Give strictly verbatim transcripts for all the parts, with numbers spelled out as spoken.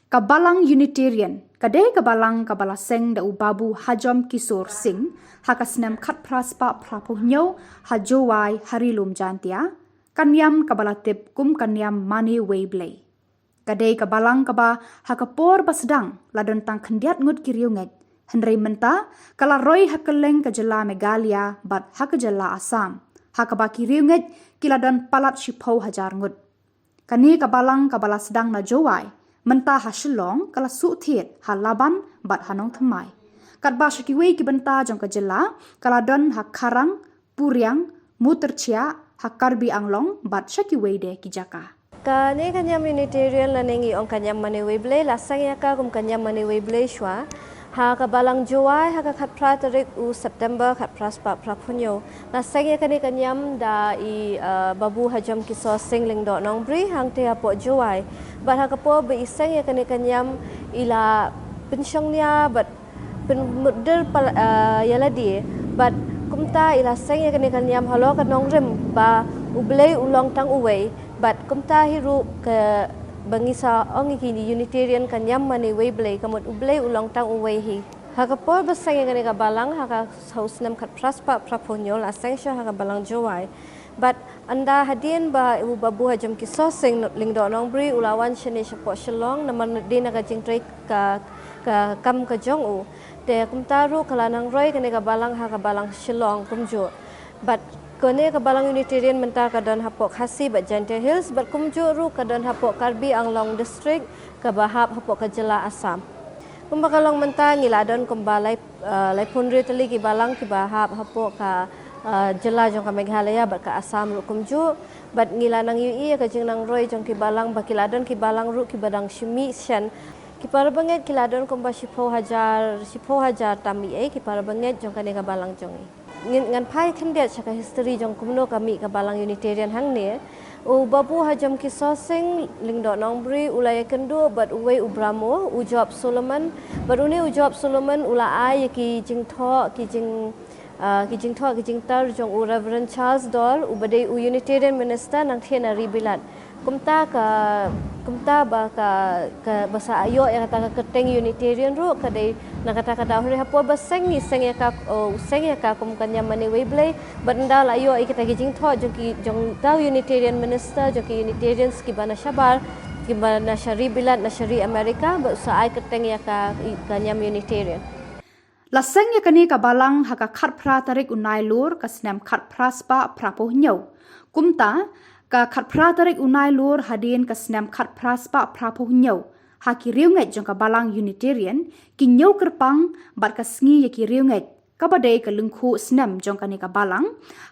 Ka Balang Unitarian ka dei ka balang kaba la seng da u Babu Hajom Kishore Singh ha ka snem khatphra spah phraphew hynñiew ha Jowai ha Ri Lum Jaintia, ka niam kaba la tip kum ka niam Mane Wei Blei. Ka dei ka balang kaba ha ka por ba sdang la don tang khyndiat ngut ki riewngeit, hynrei mynta ka la roi ha kylleng ka jylla Meghalaya bad ha ka jylla Assam, ha kaba ki riewngeit ki la don palat shiphew hajar ngut. Kane ka balang kaba la sdang na Jowai, mynta ha Shillong ka la suh thied ha Laban bad ha Nongthymmai. Katba sha kiwei ki bynta jong ka jylla ka la don ha Kharang, Puriang, Mutirchiah, ha Karbi Anglong bad sha kiwei de ki jaka. Kane ka niam Unitarian lane ngi ong ka niam Mane Wei Blei la seng ïa ka kum ka niam Mane Wei Blei shuwa ha ka balang Jowai ha ka khatphra tarik u September khatphra spah phraphew hynñiew. La seng ïa kane ka niam da i, uh, Babu Hajom Kishore Singh Lyngdoh Nongbri hangtei hapoh Jowai. Bad ha ka por ba i seng ïa kane ka niam i la pynshongnia bad pynmutdur pal-, uh, ïa lade. Bad kumta i la seng ïa kane ka niam halor ka nongrim ba U Blei u long tang uwei. Bad kumta hi ruh ka ba ngi sa ong ïa ki Unitarian ka niam Mane Wei Blei, ka mut U Blei u long tang uwei hi. Ha ka por ba seng ïa kane ka balang ha ka ha u snem khatphra spah phraphew hynñiew la seng sha ha ka balang Jowai. Bad ynda hadien ba u Babu Hajom Kishore Singh Lyngdoh Nongbri u la wan shane shapoh Shillong namar dei na ka jingtrei ka, ka kam ka jong u. Te kumta ruh ka la nang roi kane ka balang ha ka balang Shillong kumjuh. Bad kane ka balang Unitarian mynta ka don hapoh Khasi bad Jaintia Hills bad kumjuh ruh ka don hapoh Karbi Anglong District kaba hap hapoh ka jylla Assam. Kumba ka long mynta ngi la don kumba lai, uh, laiphew hynriew tylli ki balang kiba hap hapoh ka, uh, jylla jong ka Meghalaya bad ka Assam ruh kumjuh. Bad ngi la nang ïohi ïa ka jingnangroi jong ki balang ba ki la don ki balang ruh kiba dang shu mih shen. Ki para bangeit ki la don kumba shiphew hajar, shiphew hajar tam ei ei ki para bangeit jong kane ka balang jong ngi. Ngin, ngan phai khyndiat sha ka history jong kumno ka mih ka balang Unitarian hangne. U Babu Hajom Kishore Singh Lyngdoh Nongbri u la ïakynduh bad uwei u Brahmo, u Job Solomon, bad une u Job Solomon u la ai ïa ki jingthoh, ki jing, ah, ki jingthoh, ki jingtar jong u Reverend Charles Dor, uba dei u Unitarian minister nangthied na ri Bilat. Kumta ka, kumta ba ka, ka ba sa ïoh ïa kata ka kyrteng Unitarian ruh ka dei na kata ka daw, hynrei hapoh ba seng ngi seng ïa ka, oh, seng ïa ka kum ka niam Mane Wei Blei, bad ynda la ïoh ïa kita ki jingthoh jong ki, jong uta u Unitarian minister, jong ki Unitarians kiba na shabar, kiba na sha ri Bilat, na sha ri America, ba sa ai kyrteng ïa ka, ka niam Unitarian. La seng ïa kane ka balang ha ka khatphra tarik u Nailur ka snem khatphra spah phraphew hynñiew. Kumta, ka khatphra tarik u Nailur hadien ka snem khatphra spah phraphew hynñiew, ha ki riewngeit jong ka balang Unitarian ki ñiew kyrpang bad ka sngi ïa ki riewngeit, kaba dei ka lyngkhuh snem jong kane ka balang,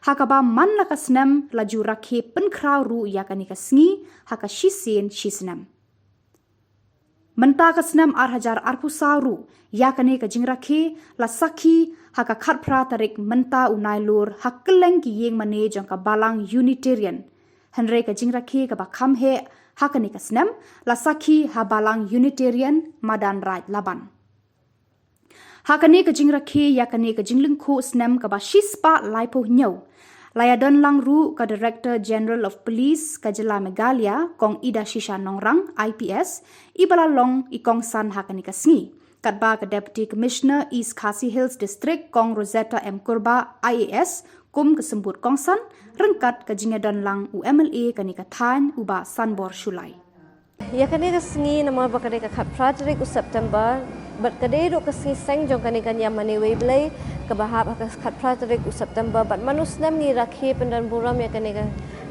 ha kaba man la ka snem la ju rakhe pynkhraw ruh ïa kane ka sngi ha ka shisien shisnem. Mynta ka snem ar hajar arphew saw ruh, ïa kane ka jingrakhe la sakhi ha ka khatphra tarik mynta u Nailur ha kylleng ki ïing mane jong ka balang Unitarian. Hynrei ka jingrakhe kaba kham heh ha kane ka snem la sakhi ha balang Unitarian Madan Raid Laban. Ha kane ka jingrakhe ïa kane ka jinglyngkhuh snem kaba shispah laiphew hynñiew, la ïadon lang ruh ka Director General of Police ka jylla Meghalaya, Kong Idashisha Nongrang, I P S, iba la long i kongsan ha kane ka sngi. Katba ka Deputy Commissioner East Khasi Hills District, Kong Rosetta M Kurbah, I A S, kum ka symbud kongsan, ryngkat ka jingïadon lang u M L A kane ka thaiñ u Bah Sanbor Shullai. Ïa kane ka sngi namar ba ka dei ka khatphra tarik u September, bad ka dei ruh ka sngi seng jong kane ka niam Mane Wei Blei, kaba hap ha ka khatphra tarik u September, bad man u snem ngi rakhe pyndon burom ïa kane ka,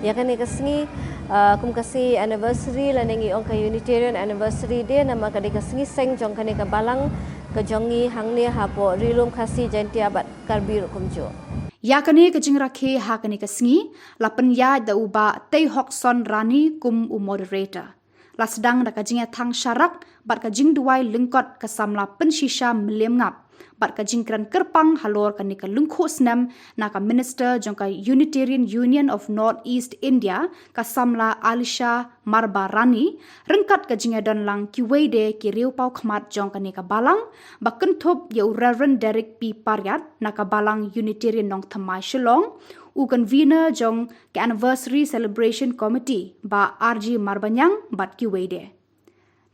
ïa kane ka sngi, ah, kum ka sngi anniversary lane ngi ong ka Unitarian Anniversary Day, namar ka dei ka sngi seng jong kane ka balang ka jong ngi hangne hapoh Ri Lum Khasi Jaintia bad Karbi ruh kumjuh. Ïa kane ka jingrakhe ha kane ka sngi la pynïaid da u Bah Teihokson Rani kum u moderator. La sdang da ka jingïathang sharak bad ka jingduwai lyngkot ka samla pynshisha Mylliem Ngap, bad ka jingkren kyrpang halor kane ka lyngkhuh snem na ka Minister jong ka Unitarian Union of North East India, ka samla Alisha Marba Rani, ryngkat ka jingïadon lang kiwei de ki riewpawkhmat jong kane ka balang, ba kynthup ïa u Reverend Derek P Pariat na ka balang Unitarian Nongthymmai Shillong, u convener jong ka Anniversary Celebration Committee, Bah R G Marbaniang bad kiwei de.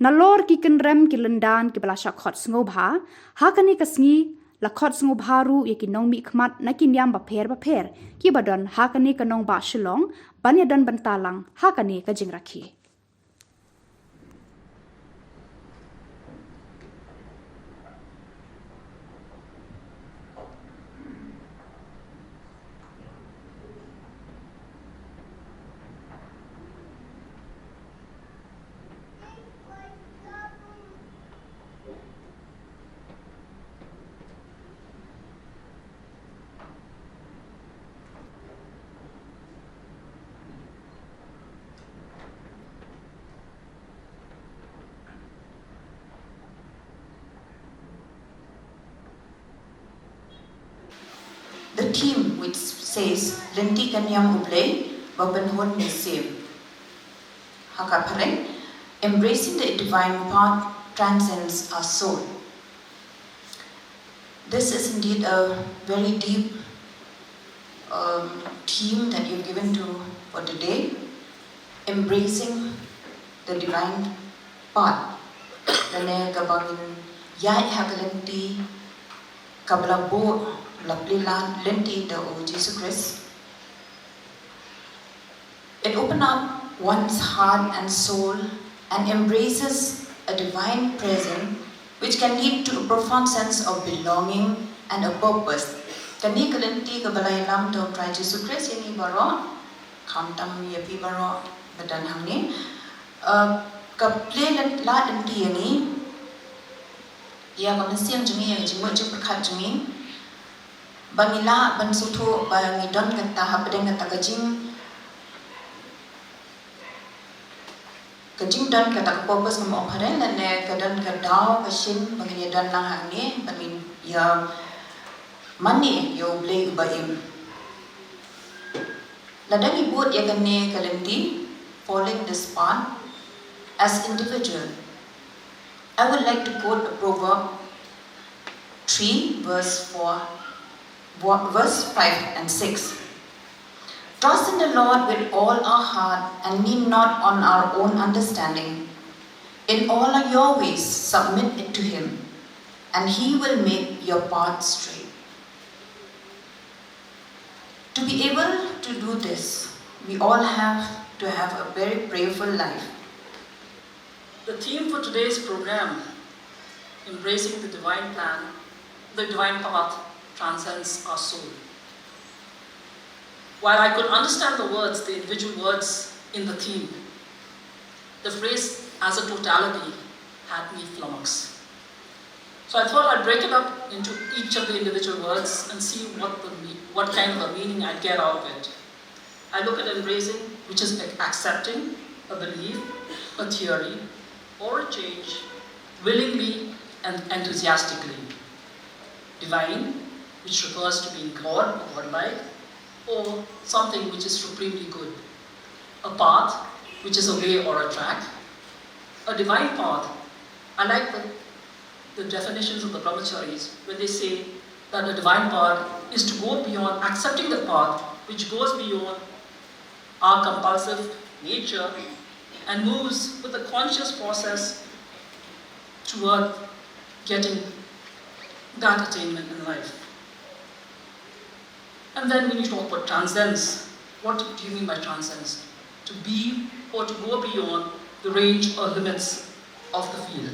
Nalor ki kynrem ki lyndan kiba la shah khot sngewbha, ha kane ka sngi la khot sngewbha ruh ïa ki nongmihkhmat na ki niam bapher bapher kiba don ha kane ka nongbah Shillong ban ïadon bynta lang ha kane ka jingrakhe. The theme, which says, Lynti ka niam U Blei ba pynhun mynsiem, ha ka phareng, Embracing the Divine Path Transcends Our Soul. This is indeed a very deep um, theme that you've given to for today, Embracing the Divine Path. Lane kaba ngin ïaid ha ka lynti kaba la buh, la plie lad, lynti da u Jisu Khrist. It opens up one's heart and soul and embraces a divine presence which can lead to a profound sense of belonging and a purpose. Kane ka lynti kaba la ïalam da u Trai Jisu Khrist ïa ngi baroh, khamtam ïa phi baroh ba don hangne. Uh, ka plie lad lynti ïa ngi, ïa ka mynsiem jong ngi, ïa ka jingmut jingpyrkhat jong ngi, ba ngi lah ban sngewthuh ba ngi don kata hapdeng kata ka jing, ka jingdon kata ka purpose, ka mawpharen, lane ka don ka daw ka shin ba ngin ïa don lang hangne, ba ngin ïa mane ïa U Blei uba im. Lada ngi bud ïa kane ka lynti, Following This Path as Individual, I would like to quote a proverb three, verse four, verse five and six. Trust in the Lord with all our heart and lean not on our own understanding. In all your ways, submit it to Him, and He will make your path straight. To be able to do this, we all have to have a very prayerful life. The theme for today's program, Embracing the Divine Plan, the Divine Path, Transcends Our Soul. While I could understand the words, the individual words in the theme, the phrase as a totality had me flummoxed. So I thought I'd break it up into each of the individual words and see what the me-, what kind of a meaning I'd get out of it. I look at embracing, which is ac-, accepting a belief, a theory, or a change willingly and enthusiastically. Divine, which refers to being God or godlike, or something which is supremely good. A path, which is a way or a track. A divine path. I like the, the definitions of the brahmacharis when they say that a divine path is to go beyond, accepting the path which goes beyond our compulsive nature and moves with a conscious process toward getting that attainment in life. And then when you talk about transcends, what do you mean by transcends? To be or to go beyond the range or limits of the field.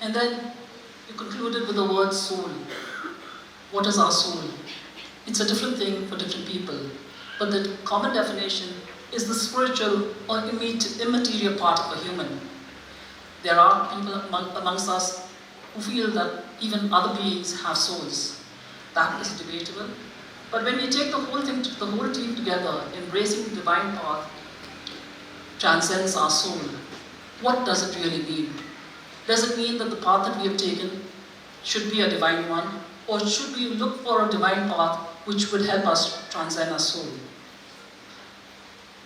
And then you concluded with the word soul. What is our soul? It's a different thing for different people, but the common definition is the spiritual or imme-, immaterial part of a human. There are people among, amongst us who feel that even other beings have souls. That is debatable. But when we take the whole thing, the whole team together, embracing the divine path transcends our soul, what does it really mean? Does it mean that the path that we have taken should be a divine one, or should we look for a divine path which would help us transcend our soul?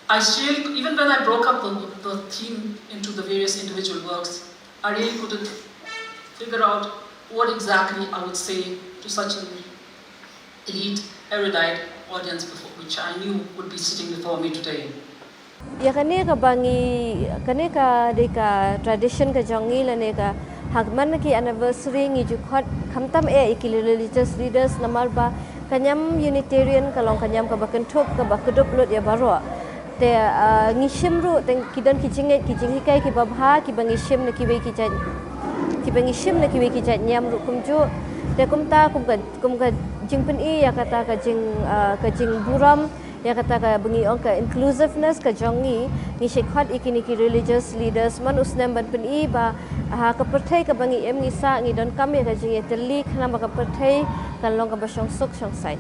I still, even when I broke up the, the theme into the various individual works, I really couldn't figure out what exactly I would say to such an elite, erudite audience before, which I knew would be sitting before me today. Ïa kane kaba ngi, kane ka dei ka tradition ka jong ngi lane ka, ha man ki anniversary ngi ju khot khamtam eh ïa ki religious leaders namar ba ka niam Unitarian ka long ka niam kaba kynthup kaba kdup lut ïa baroh. Te, ah, ngi shim ruh teng ki don ki jingngeit ki jinghikai kiba bha kiba ngi shim na kiwei ki jait, kiba ngi shim na kiwei ki jait niam ruh kumjuh. Te kumta kum ka, kum ka jingpyni ïa kata ka jing, ah, ka jingburom ïa kata kaba ngi ong ka inclusiveness ka jong ngi, ngi shait khot ïa kine ki religious leaders man u snem ban pyni ba ha ka pyrthei kaba ngi im ngi sah ngi donkam ïa ka jingïatylli khnang ba ka pyrthei kan long kaba shong suk shong saiñ.